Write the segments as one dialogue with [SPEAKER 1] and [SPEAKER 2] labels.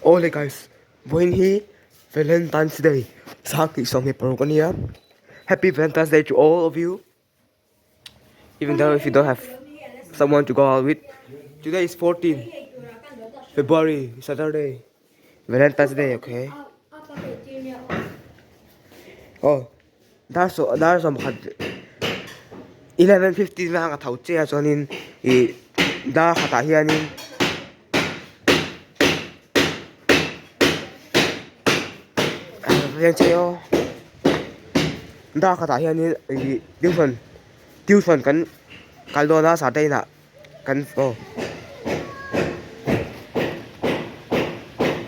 [SPEAKER 1] Awle guys, vawiin hi Valentine's Day sang 21 a nia. Happy Valentine's Day to all of you. Even though if you don't have someone to go out with. Today is 14 February, Saturday. Valentine's Day, okay? Oh, dar saw dar 10 11:15 vang a tho che a chuanin ih dar khatah hianin dar khatah hianin ih tuition tuition kan kal dawn a sarta inah kan aw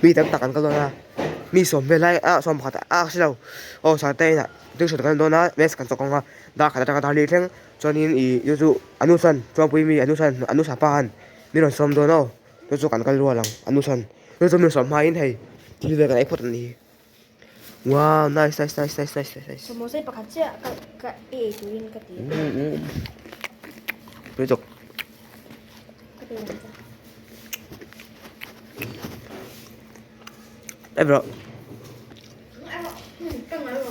[SPEAKER 1] mi tam tak an kal dawn a mi sawm vel lai ah sawm pakhat ah a hrelo aw sarta inah tuition kan dawn a maths kan chawk ang a dar khat atanga dar li thleng chuanin ih chu chu anu chuan chuangpui mi anu chuan anu sapa han mi rawn sawm dawn aw chu chu kan kal rual ang anu chuan chu chu mi sawm hmain hei thil vel kan ei phawt a ni wow nice nice nice nice nice nice
[SPEAKER 2] Samosa hi pakhat chiah ka ka i ei turin ka ti
[SPEAKER 1] tui chawk
[SPEAKER 2] ka pe ang che
[SPEAKER 1] ei rawh
[SPEAKER 2] ka ngai lo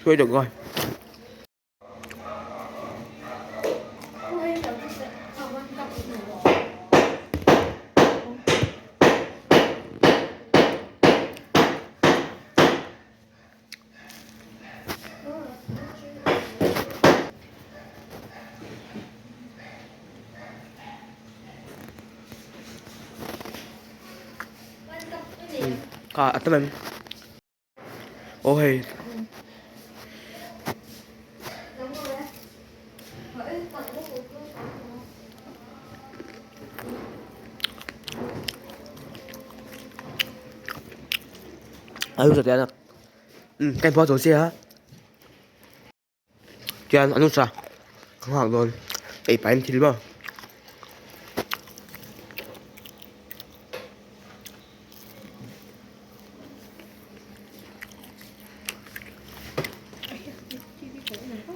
[SPEAKER 1] Thôi được rồi. Kha a tam em? Aw hei. Alu sa tian a. Ka inphuah zo chiah a. Tian an usa ka nghak dawn ei pahin thil maw.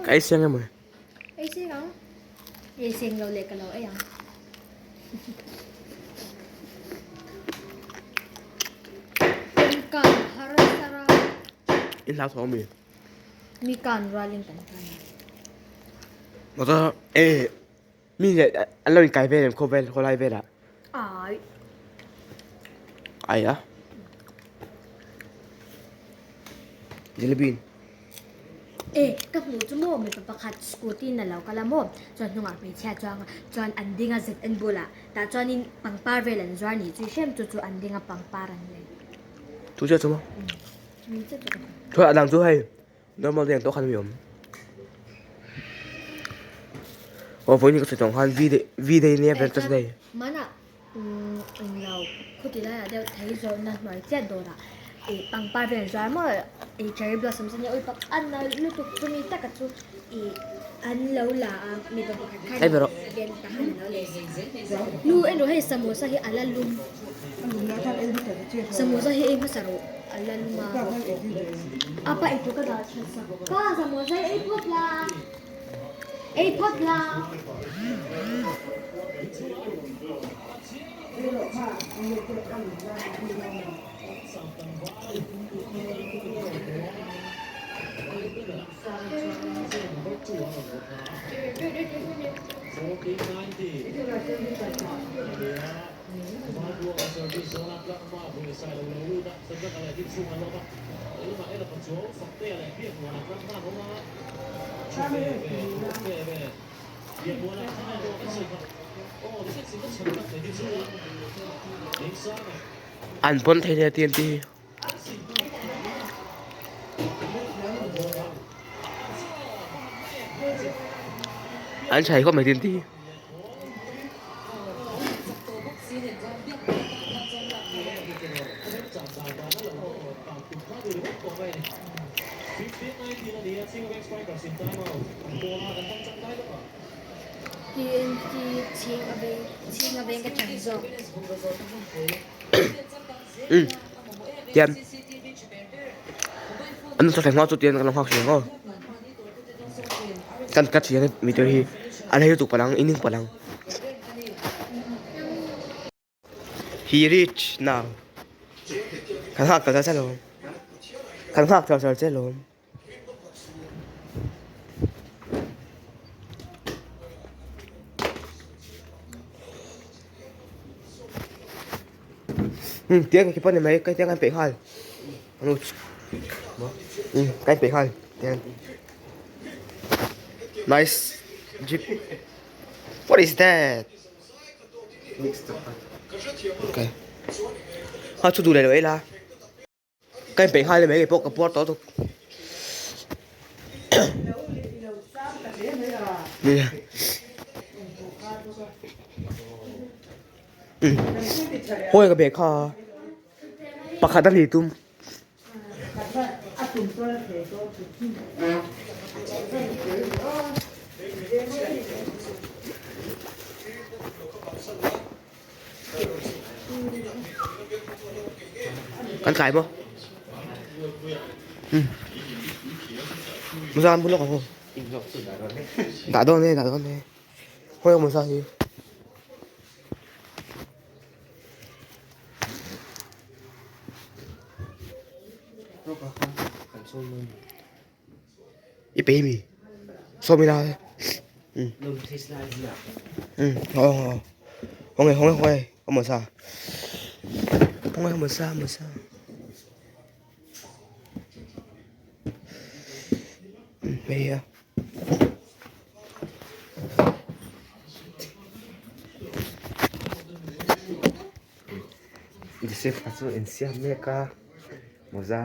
[SPEAKER 1] Ka ei seng emaw.
[SPEAKER 2] Ei seng ang. Ei seng lo leh ka lo ei ang.
[SPEAKER 1] In hlau tho ami.
[SPEAKER 2] Mi kan rualin kan kan a.
[SPEAKER 1] Motor e mi leh an lo inkai vel em khawvel khawlai velah.
[SPEAKER 2] Ai.
[SPEAKER 1] Ai a. Jelly bean.
[SPEAKER 2] E ka hmuh chu maw mipa pakhat scooty in a lo kal a maw chuan hnungah hmeichhia chuang a chuan an ding a zet en bulah tah chuanin pangpar vel an zuar nih chu hrem chu chu an ding a pangpar an lei.
[SPEAKER 1] Chu chiah chu maw. Chuan a dang chu hei normal te ang tawh khan a mi awm. Aw vawiin ka sawi tawh ang khan V day V day nia Valentine's day.
[SPEAKER 2] Hmanah englo khuti laiah deuh thei zawrhna hnuai chiah dawrah ih pangpar vel an zuar maw ih cherry blossom chu nia ui pak a nalh lutuk chumi taka chu ih an lo la a mipa pakhat khan ven ta khan a lo lei sak a. Nu en rawh hei samosa hi a la lum samosa hi ei hmasa rawh. A la lum a a pa eitur ka dah that sak pa samosa hi ei phawt la ei phawt la.
[SPEAKER 1] An pawn thei nia TNT hi. An chhai khawp mai TNT hi.
[SPEAKER 2] TNT chhing a veng chhing a veng ka chan zawk.
[SPEAKER 1] Umm tian an thleng hma chu tian kan lo nghak thin ang aw kan cut hian miter hi a rei lutuk palh ang inning palh ang he reach now kan nghak ta char alawm kan nghak char char che alawm. Umm tiang khi pawh ni mai ka tiang an peih nghal umm ka inpeih nghal tiang nice jeep what is that okay a chu duh leh lo ei la. Ka inpeih nghal mai pawh ka puar tawh tuk. Hawi ka bag kha pakhat a ni tum. Kan tlai maw? Umm. Muzan bul lawk ang aw. Dah dawn e, dah dawn e. Hawi ang Muza hi. I pe mi sawm ila um um aw aw haw nge haw nge haw nge a maw sa haw nge maw sa maw sa um hei hi a.
[SPEAKER 3] Joseph a chu insiam mek a mawza.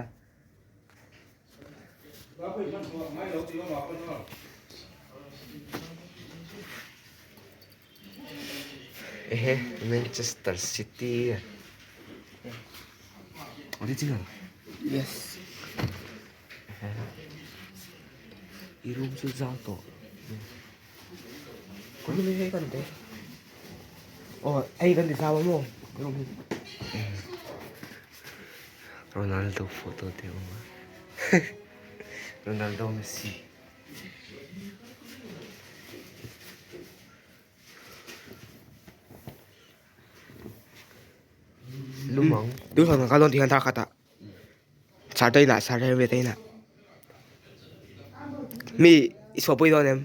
[SPEAKER 3] Ehe Manchester City original
[SPEAKER 1] yes
[SPEAKER 3] i room chu zau tawh
[SPEAKER 1] hei kan ti aw hei kan ti zau a maw room hi.
[SPEAKER 3] Ronaldo photo te a awm a Ronaldo Messi lumang
[SPEAKER 1] tu thlang ka dawn tih hian thar khat ah sar te inah sar te te inah mi i chhuah pui dawn em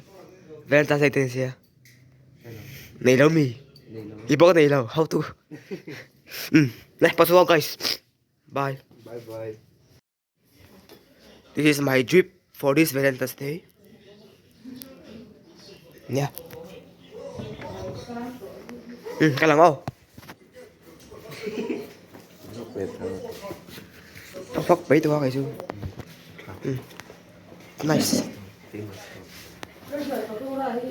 [SPEAKER 1] Valentine's day te an sia nei lo mi i bawk nei lo how to umm le pass along guys bye
[SPEAKER 3] bye bye
[SPEAKER 1] this is my drip for this Valentine's day yeah umm ka lang aw vak mai tawh a kei chu umm nice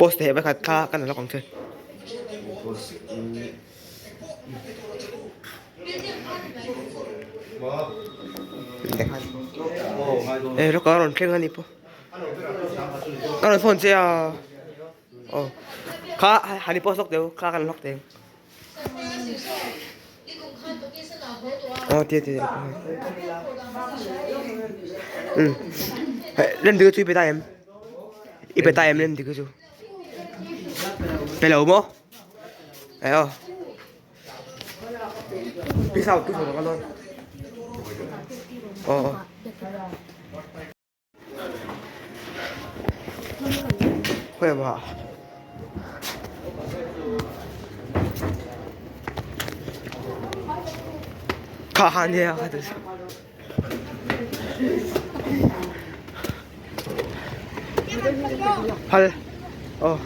[SPEAKER 1] post leh vek a thla ka la lawk ang che. Eh rawk a rawn thleng a ni pawh ka rawn phone che a aw kha han i post lawk teh u kha kan lawk teh ang. Aw tia tia um lên dikna chu i pe ta em i pe ta em lên dikna chu pe lo maw eh aw peace out peace out ka dawn aw aw. Khawi ah kha han nia kha tu phal aw.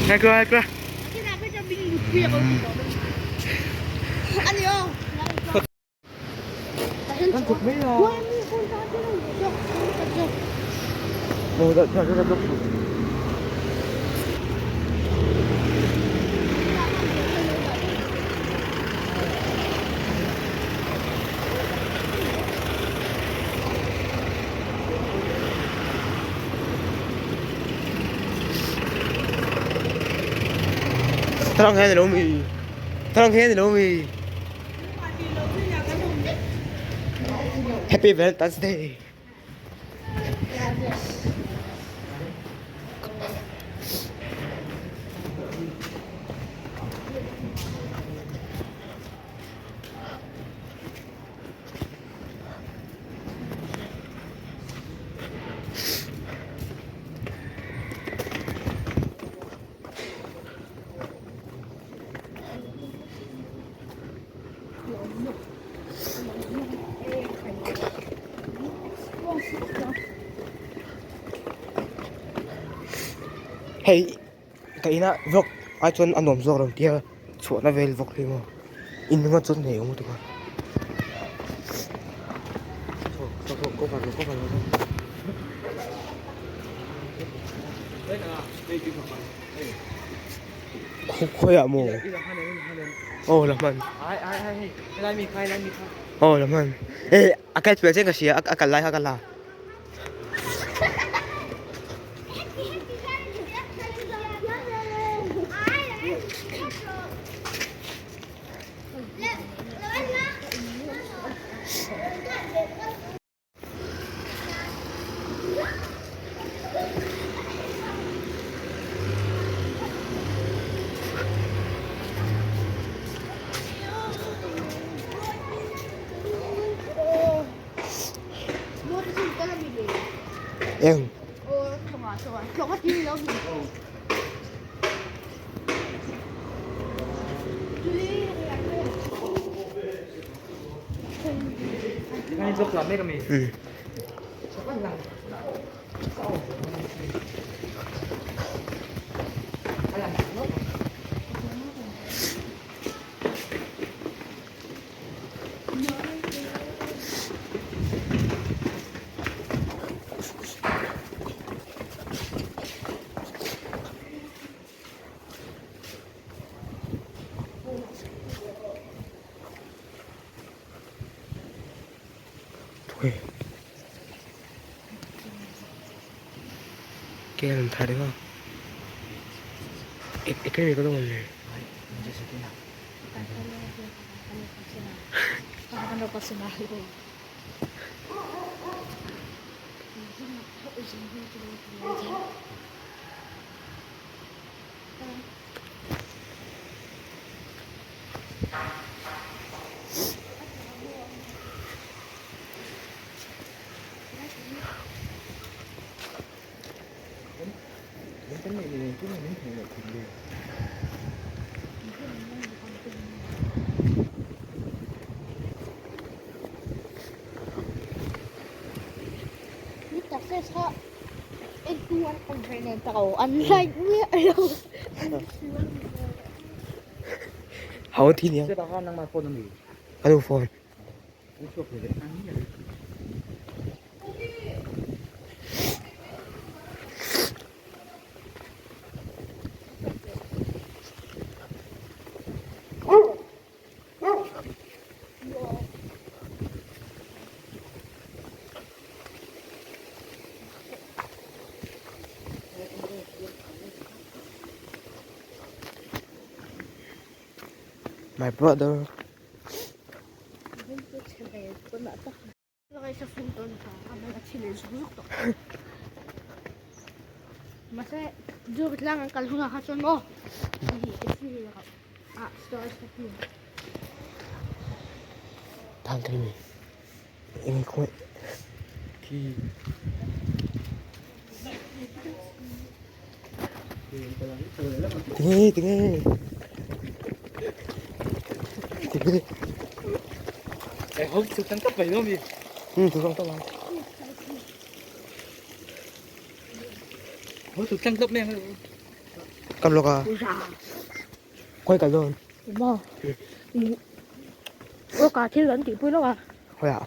[SPEAKER 1] Hai qua hai qua. Kan chuk mai a. Maw dah dah dah dah. Thlang hian ilo mi Thlang hian ilo mi Happy Valentine's Day. Hei ka ina vlog ai chuan a nuam zawk lo tia chhuahna vel vlog hi maw in ringawt chuan nei awm lutuk a. Khawiah maw? Aw la hman. Aw la hman. Eh a catch ve chiang ka hria a kal lai kha ka la. Eng. Kel thar emaw Hau thi nia. Alo phone. My brother. Thang cái gì? Em không thì Tinge tinge tinge. Ừ, thực ra tao làm. Cầm lộc à? Quay cả luôn. Thôi à?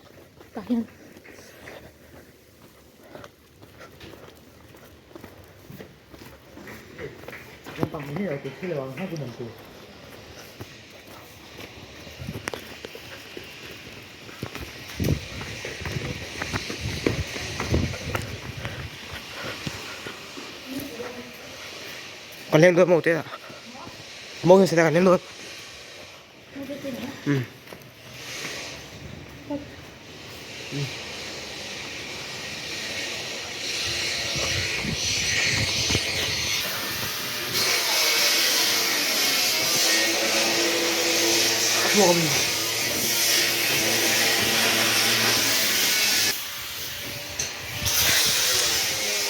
[SPEAKER 1] Còn lên đôi màu thế à? Mo hian seta kan lem dawn. Um.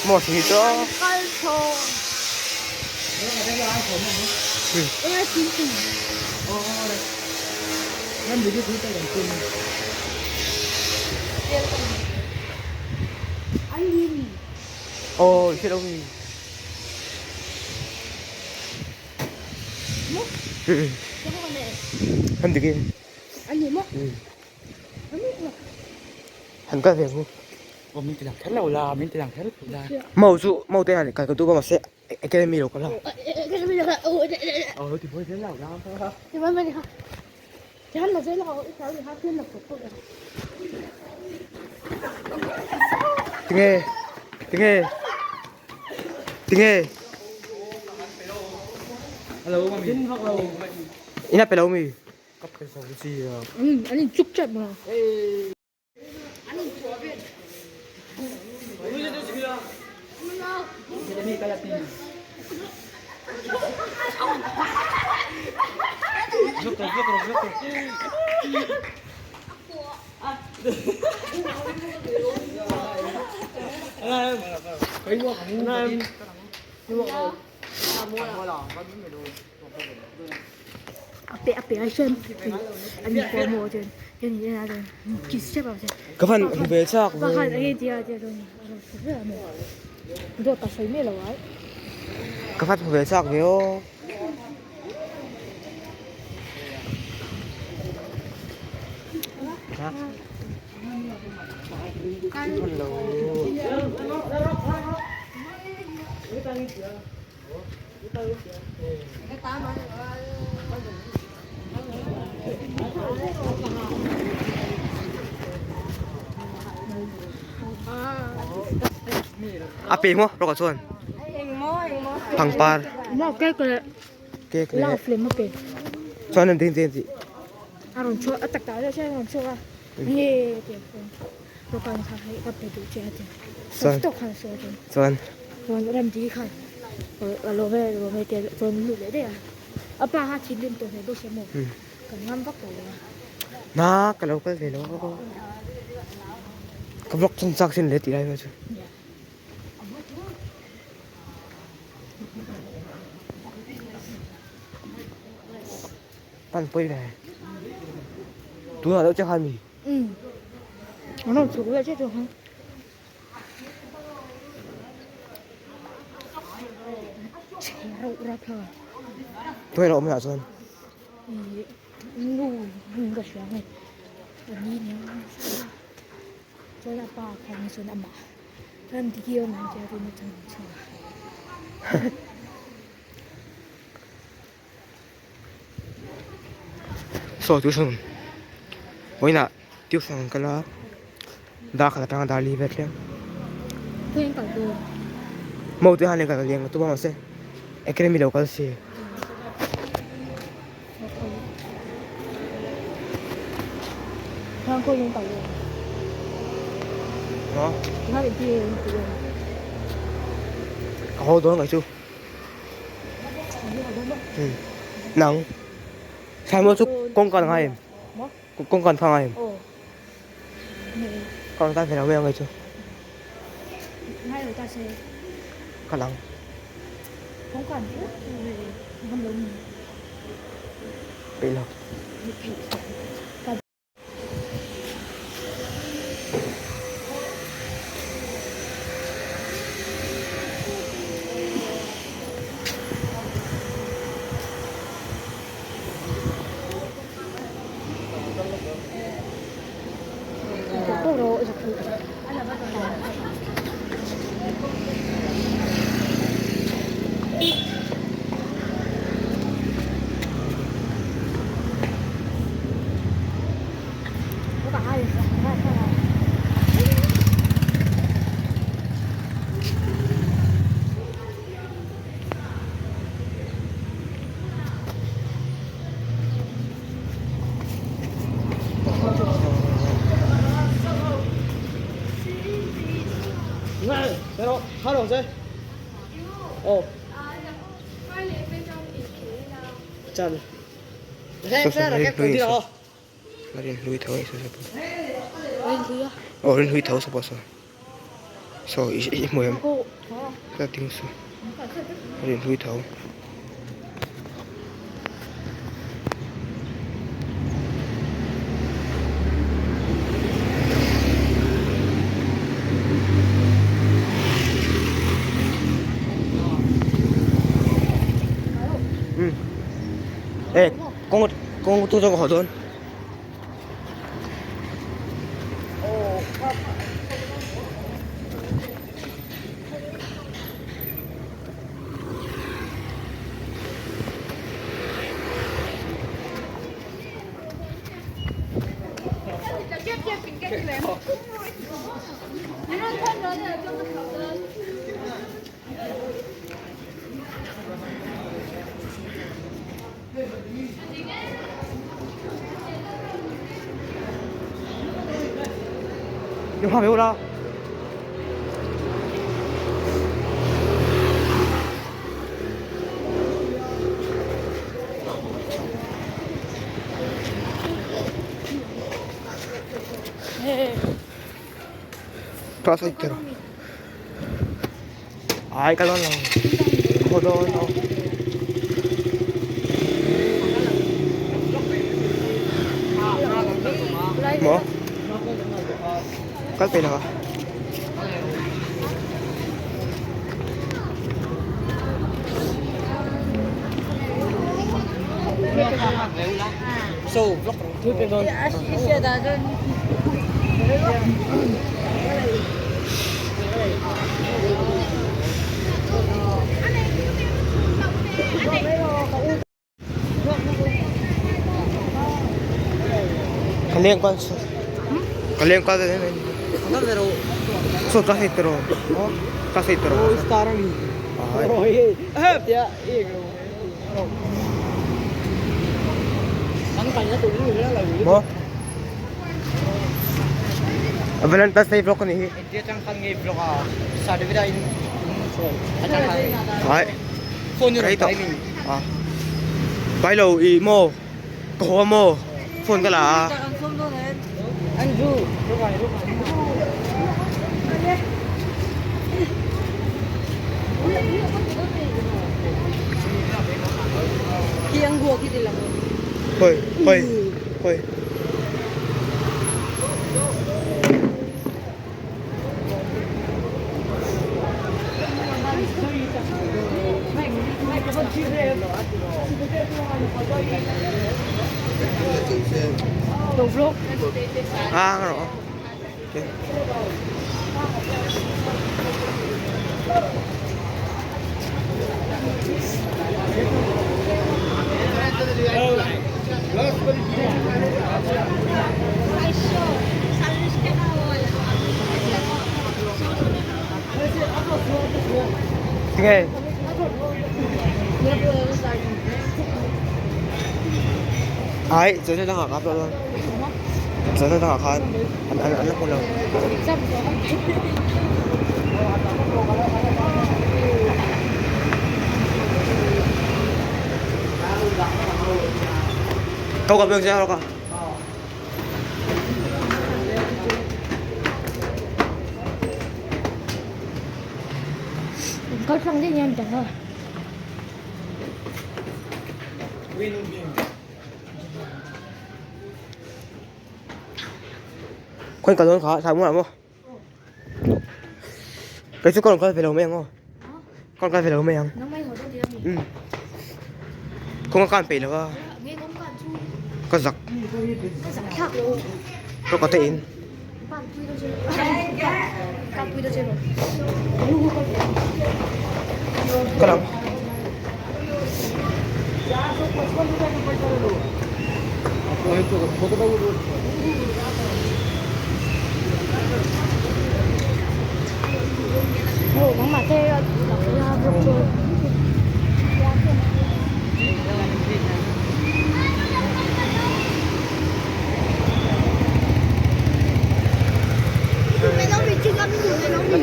[SPEAKER 1] Maw thing hi chu aw i hre lo mi han dik e han kal ve ang u.
[SPEAKER 4] Aw min ti lang kher lo la, min ti lang kher lo la.
[SPEAKER 1] Mau chu mau te han kal ka duh a mahse academy lo kal a.
[SPEAKER 4] Aw lo ti buai zel lo la.
[SPEAKER 1] Tinge tinge tinge
[SPEAKER 4] Hello mami.
[SPEAKER 1] Ina pe lo mi.
[SPEAKER 4] Ka pe zo chi a.
[SPEAKER 2] An in chuk chat ma. A pe a hian an in pawh maw chuan hian in en a chuan kiss hrep a chuan
[SPEAKER 1] Ka van hmu ve chak ve.
[SPEAKER 2] Pakhat a hei tia tia chuan dawt ka sawi miah lo ai.
[SPEAKER 1] Ka van hmu ve chak ve aw. A pe maw rawk ah chuan pangpar cake leh chuan an ding ding tih chuan na ka lo kal ve lo ka vlog chung chak sin le tih lai mai chu. Pan pawi ve tunah deuh chiah khan mi. Tunah ilo awm lah chuan. Saw tuition vawiinah tuition an kal a dar khat atanga dar li vel thleng mo te han kal lian tum a mahse academy lo kal si. Ka haw dawn ngaih chu. Nang Samuel chu kawngka an ngai em? Kawngka an kha ngai em? Ka rawn tan ve lo mai ang kei chu. Ka lang. Peih lo. Rinhlui tho a aw rinhlui tho saw pawh saw saw i i hmu em ka ding saw rinhlui tho. Kawng kawng tu zawk a haw dawn. Class eight tiraw ai ka dawn lo haw dawn lo maw kal pe lo a. Ka leng kual saw ka leng kual vel em saw ka hei tiraw ka hei tiraw maw Valentine's Day vlog a nih hi ai rei tawh a pai lo ih maw ka haw a maw phone ka la a. Hawi hawi hawi. À rồi. Ok. Tinge. Ai, chuan dangah ka upload dawn. Chuan dangah khan an an an la hmu lo. Câu gặp được chưa không? Khawi ka dawn kha thla muah maw kei chu ka rawn kal ve lo mai ang aw ka rawn kal ve lo mai ang umm kawng a kan peih lo a ka zak ka kawt a in. Ka lang.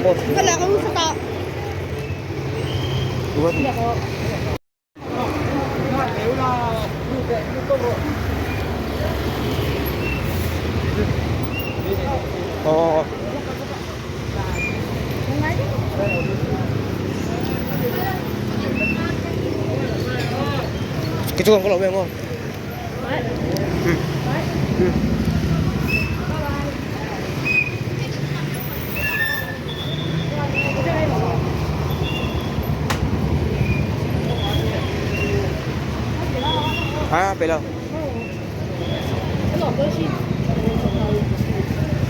[SPEAKER 1] Post. Aw. Cái chỗ có lẩu về không? Ừ. Ừ. À, về đâu?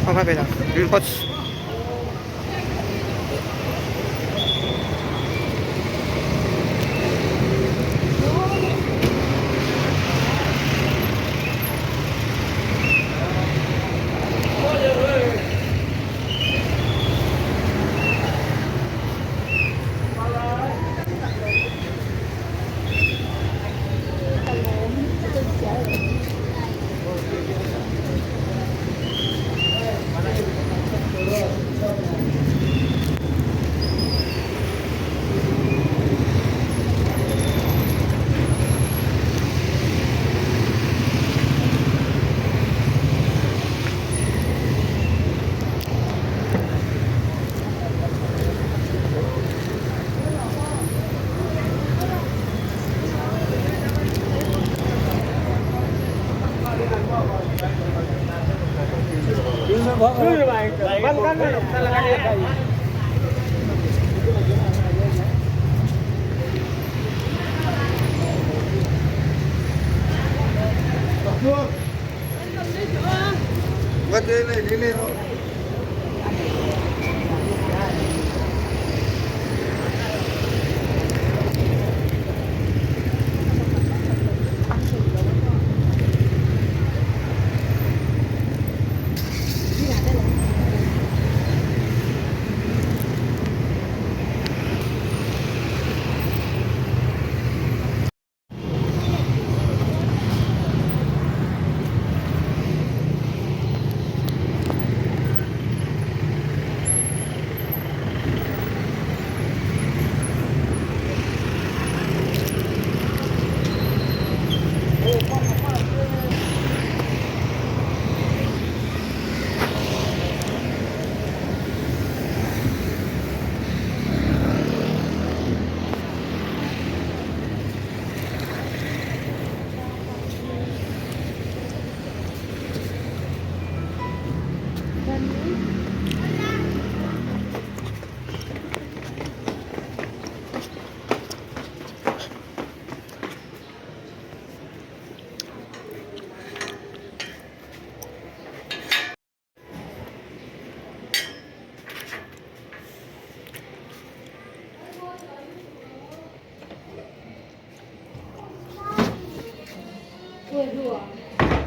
[SPEAKER 1] Không phải về đâu. Ừ, có.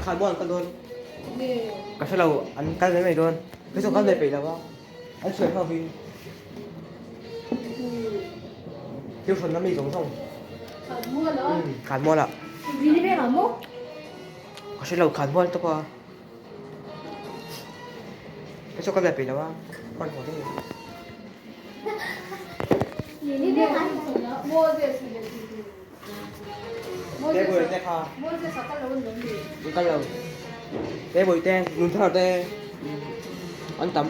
[SPEAKER 1] Khan mual an kal dawn ka hre lo an kal mai mai dawn hei chu kal ve peih lo a an sawi ho hi thil hrawn na mi zawng zawng khan mual ah ka hre lo khan mual tawp a hei chu kal ve peih lo a hmanhmawh daih a. Te bawih te kha an kal lo te bawih te nun thar te an tam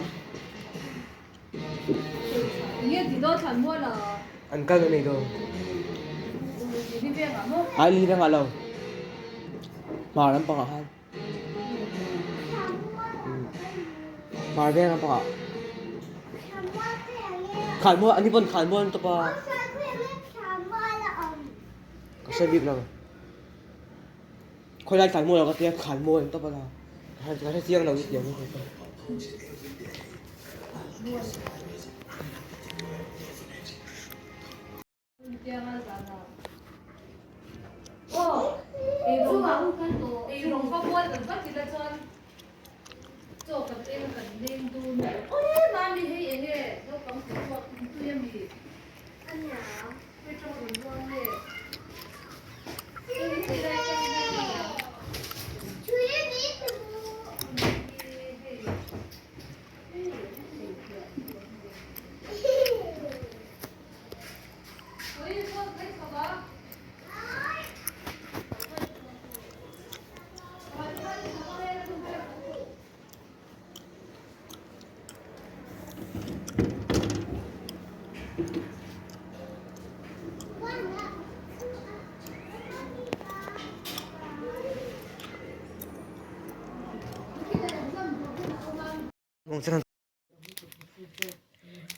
[SPEAKER 1] an kal mai dawn ai li vengah lo hmar lampangah khan hmar veng lampangah khanmual an ni pawn khanmual an tawp a. Ka hre bik lo. Khawilai tlan mawi lo ka tia khan mawi an tawp a la. Ka hre chiang lo tiang hi.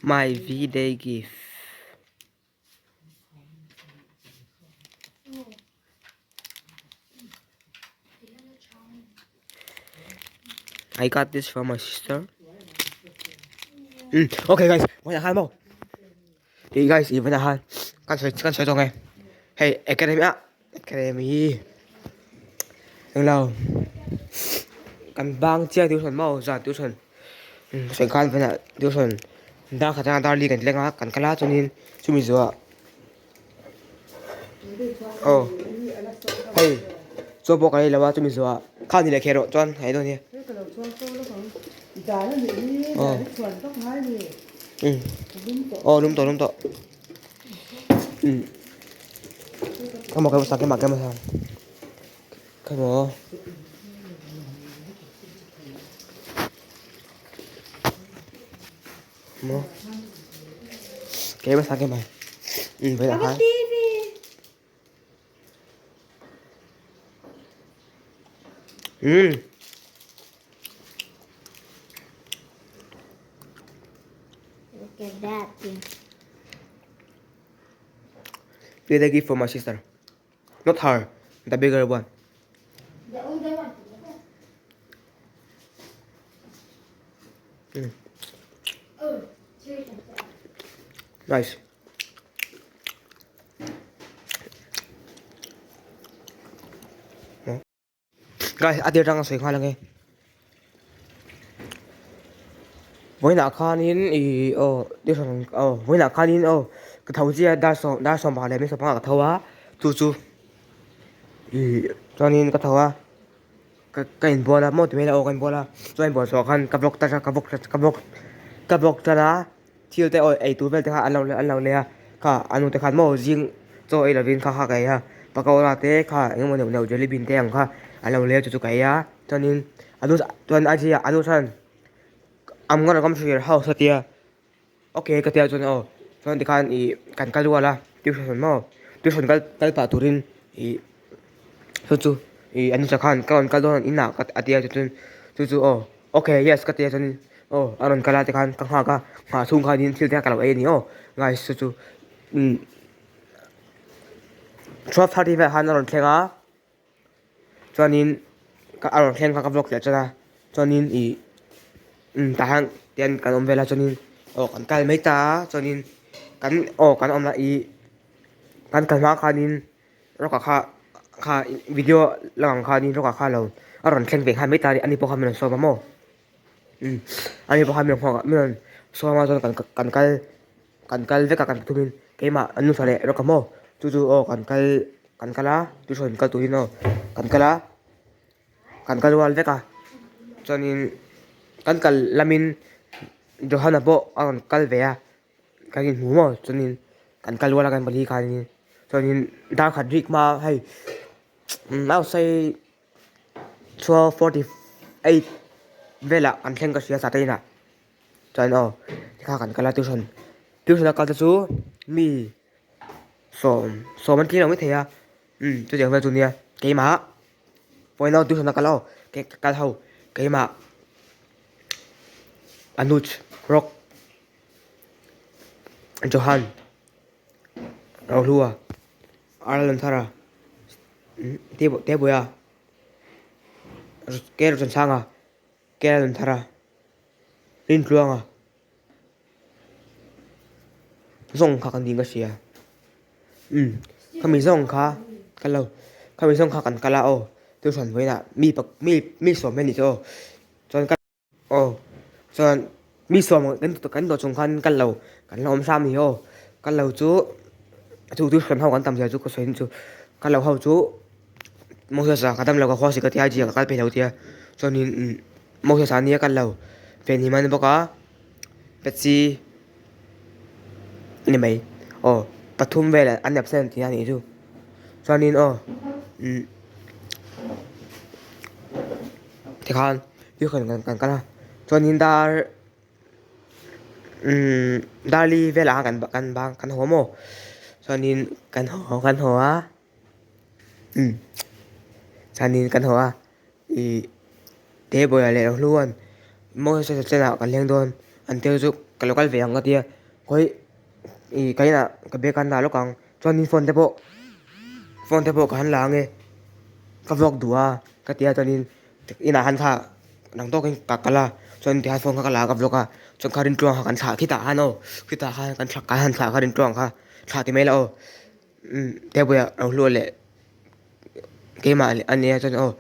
[SPEAKER 1] My V-Day gift. I got this from my sister. Okay guys, vawiinah khan maw? Ih guys, ih vawiinah khan kan sawi kan sawi tawh nge. Hei academy ah academy englo kan bang chiah tuition maw zan tuition sawi khan vawiinah tuition dar khat atanga dar li kan thleng a kan kal a chuanin chumi zawhah Aw hei chaw pawh ka ei lo a chumi zawhah kha ni leh kher erawh chuan hei dawn hi aw aw lum tawh lum tawh umm ka maw ka maw ka maw ka maw. Maw keimah sang keimah um vawiinah khan um
[SPEAKER 2] Look at that thing.
[SPEAKER 1] Get a gift for my sister. Not her, the bigger one.
[SPEAKER 2] The older one. Oh,
[SPEAKER 1] Nice. Guys, a tir tang a sawi nghal ange. Vawiinah khanin ih aw tuition aw vawiinah khanin aw ka tho chiah a dar sawm dar sawm pakhat leh minute sawmpanga ka tho a chu chu ih chuanin ka tho a ka ka inbual a maw ti mai ila aw ka inbual a chuan inbual zawh khan ka vlog ta ka vlog ka vlog ka vlog tan a thil te aw ei tur vel te kha an lo an lo lei a kha a nu te khan maw zing chaw ei lovin kha kha ka ei a pakora te kha eng emaw neuh neuh jelly bean te ang kha an lo lei a chu chu ka ei a chuanin a nu chuan a zia a nu chuan I'm gonna come to your house a tia okay ka tia chuan aw chuan tikhan ih kan kal rual a tuition maw tuition kal kal pah turin ih chu chu ih a nu khan ka rawn kal dawn inah a tia chuan chu chu aw okay yes ka tia chuan aw a rawn kal a tikhan ka nghak a nghah chhung khanin thil te kha ka lo ei a ni aw guys chu chu umm 12:30 velah khan a rawn thleng a. Chuanin ka a rawn thleng kha ka vlog leh chuan a chuanin ih umm tah hian tian kan awm vel a chuanin aw kan kal mai ta a chuanin kan aw kan awm a ih kan kal hma khanin rawk ah kha kha video lang ang khanin rawk ah kha lo a rawn thleng ve nghal mai ta a ni ani pawh kha min rawn sawm a maw umm ani pawh kha min rawn nghawk a min rawn sawm a chuan kan kan kal kan kal vek a kan thumin keimah an nufa leh rawk a maw chu chu aw kan kal. Kan kal a tuition kal turin aw kan kal a kan kal rual vek a chuanin kan kal lamin Johana pawh a rawn kal ve a kan inhmu maw chuanin kan kal rual a kan pali khanin chuanin dar khat rik hma hei outside 12:48 velah an thleng ka hria sa te inah chuan aw tikha kan kal a tuition tuition a kal te chu mi. Sawm sawm an tling lo mai thei a umm chutiang vel chu nia keimah pawina tuition a kal aw ka kal ho keimah Anuj Rock Johan Rohlua Arlanthara Tebuaia Keruchansanga Kelanthara Rintluanga. Zawng kha kan ding ka hria umm khami zawng kha ka lo khami zawng kha kan kal a aw tuition vawiinah mi pa mi mi sawm hi a ni chu aw chuan ka aw chuan mi sawm kan kan dawh chung khan kal lo kan la awm hram a ni aw kal lo chu chu tuition ho kan tam zia chu ka sawi chu kal lo ho chu Moses ah ka dam lo ka khua si ka tia zia ka kal phei lo tia chuanin umm Moses ah nia kal lo venhim a ni bawk a Patsy a ni mai aw pathum vel an absent tih a nih chu chuanin aw umm tikhan tuikhawr kan kal a chuanin dar umm darli velah khan kan bang kan haw maw chuanin kan haw kan haw a. Umm chuanin kan haw a ih te bawihah leh hluan. Moses-a chenah kan leng dawn an tia chu ka lo kal ve ang ka tia khawi ih ka inah ka bag a an dah lawk ang chuanin phone te pawh phone te pawh ka han la ang e ka vlog duh a ka tia chuanin inah han thla dang tawkin ka kal a chuan tikhan phone kha ka la a ka vlog a chuan kha rintluang kha kan thlah khitah khan aw khitah khan kan thlah kan han thlah kha rintluang kha thlah ti mai la aw umm table ah lo hluah leh keimah leh a nia chuan aw.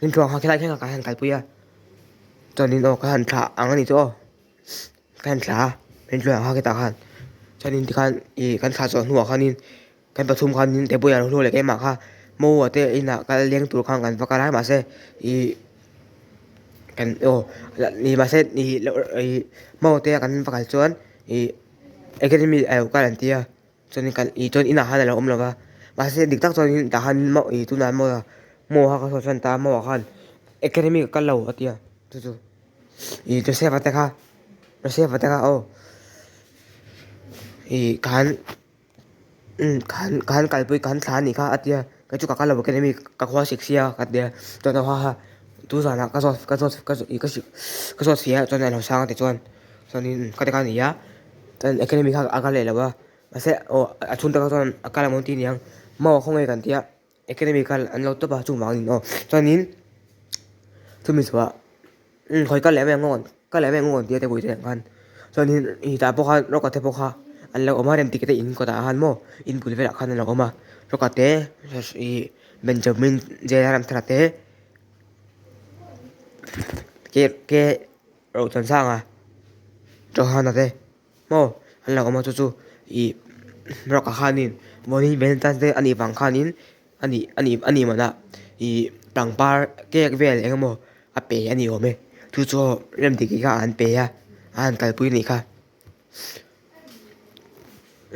[SPEAKER 1] Intluang kha khilai thlengah ka han kalpui a, chuanin aw ka han thlah ang a nih chu aw, ka han thlah a intluang kha khitah khan chuanin tikhan ih kan thlah zawh hnuah khanin kan pathum khanin Tepuia lo hluah leh keimah kha Maua te inah kal leng tur khan kan va kal a mahse ih kan aw ih mahse ih ih Maua te kan va kal chuan ih academy a lo kal an ti a. Chuanin kan ih chuan inah khan a lo awm lo va, mahse dik tak chuanin tah khan maw ih tunah maw maw kha ka sawi chuan ta maw ah khan academy ka kal lo a ti a chu chu ih Joseph a te kha Joseph a te kha aw ih khan umm khan khan kalpui khan thla a nih kha a ti a kei chu ka kal lo academy ka khua sik sia ka ti a chuan aw haha tu zanah ka zawt ka zawt ka ih ka ka zawt si a chuan a lo sang a ti chuan chuanin ka ti kha a ni a. Chuan academy kha a kal leh lo a mahse aw a chhung takah chuan a kal ang tih a ni ang maw khawnge kan tia academy kal an lo tawp a chuvangin aw chuanin chumi chhuah umm khawi kal leh mai ang aw kal leh mai ang aw tia te pawh khan chuanin ih tah pawh khan rawka te pawh kha an lo awm a rem tih te in kawtah khan maw in bul velah khan an lo awm a rawka te ih Benjamin Jera Ramthara te ke ke. Rohtansanga Johana te maw an lo awm a chu chu ih rawk ah khanin morning Valentine's day anih vang khanin anih anih anih manah ih pangpar cake vel eng emaw a pe a ni awm e chu chu rem dik kha an pe a a han kalpui anih kha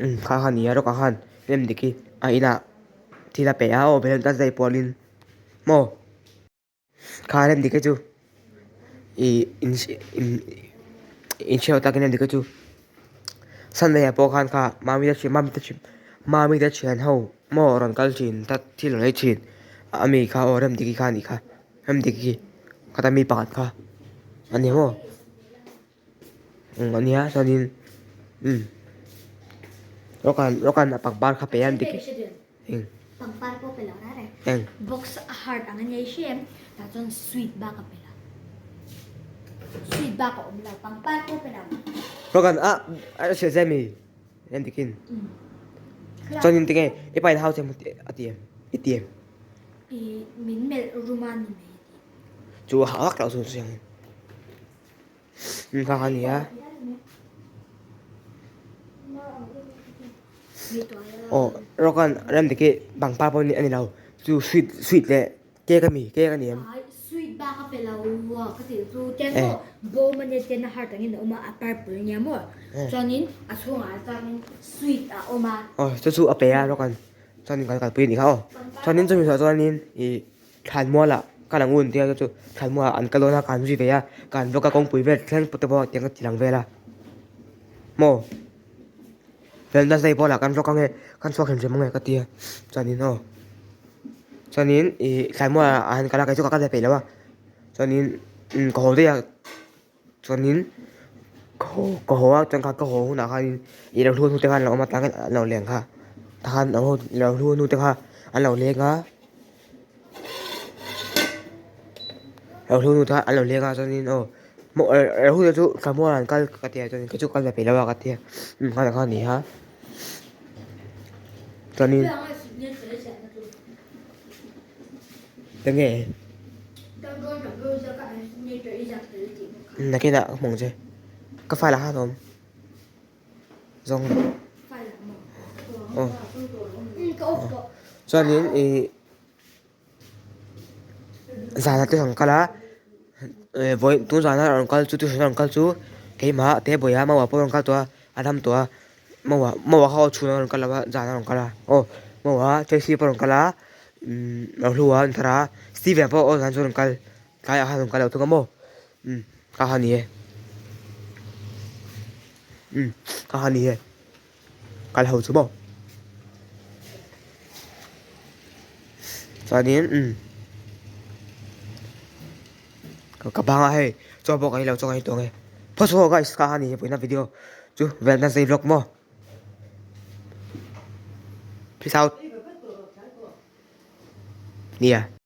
[SPEAKER 1] umm kha kha a ni a rawk ah khan rem dik hi a inah thil a pe a aw Valentine's day pualin maw. Kha rem dik hi chu ih in in inhriat takin rem dik hi chu Sunday ah pawh khan kha mami te thian mami te thian mami te thian ho maw rawn kal thin ta thil rawn ei thin a mi kha aw rem dik hi kha a nih kha rem dik hi khata mi pakhat kha a ni maw umm a nia chuanin umm rawkan rawkan a pangpar kha pe a rem dik hi. Eng.
[SPEAKER 2] Pangpar pawh pe lo reng reng.
[SPEAKER 1] Eng.
[SPEAKER 2] Box a heart ang a nei hrem tah chuan sweet bak a pe lo. Sweet bak a awm lo pangpar pawh pe lo.
[SPEAKER 1] Rogan a a hrilh zai mi en dikin. Chuan in tinge i pa in hau che a ti em i ti em.
[SPEAKER 2] I min melh room a ni mai a ti.
[SPEAKER 1] Chu a hah vak loh chu chiang in. Umm kha kha a ni a. Aw Rogan rem dik hi pangpar pawh a ni lo chu sweet sweet leh cake a mi cake a ni em.
[SPEAKER 2] Sweet bak a pe lo ka tih chu ten maw bawm a nia ten a heart angin a awm a a purple a nia maw chuanin a chhungah chuanin sweet a awm a.
[SPEAKER 1] Aw chu chu a pe a Rogan chuanin kan kalpui a nih kha aw chuanin chumi zawh chuanin ih. Thlanmualah ka lang un tia chu chu thlanmualah an kal dawn a ka han zui ve a ka han vlog a kawngpui vel thleng te pawh tiang ka ti lang vel a maw Valentine's day pawh lah kan vlog ang e kan chhuak hrim hrim ang e ka ti a chuanin aw chuanin ih thlanmualah an han kal a kei chu ka kal ve peih lo a chuanin umm ka haw daih a chuanin ka haw ka haw a chuan ka haw hunah khanin ih lo hlu hnu te khan an lo awm a tah khan an lo leng kha tah khan lo hlu hnu te kha an lo leng a. Lo hlu nu te an lo leng a chuanin aw maw lo hlu te chu thlamual an kal ka ti a chuanin kei chu kal ve peih lo a ka ti a umm kha kha a ni a chuanin enge nakinah ka hmu ang che ka file ah khan a awm. Zawng aw chuanin ih zana te rawn kal a vawi tun zana rawn kal chu tuition a rawn kal chu keimah te bawih a maua pawh a rawn kal tawh a a dam tawh a maua maua kha aw chhun a rawn kal lo a zan a rawn kal a aw maua taxi pawh a rawn kal a umm rohlua a rawn thar a steven pawh aw zan chu a rawn kal tlaiah khan a rawn kal lo thung a maw. Umm ka ha ni e umm ka ha ni e kal ho chu maw chuanin umm ka Ka bang a hei chaw pawh ka ei lo chaw ka ei tawh ang e. Phawt chu guys kha a ni vawiina video chu Valentine's Day vlog maw. Peace out. Nia.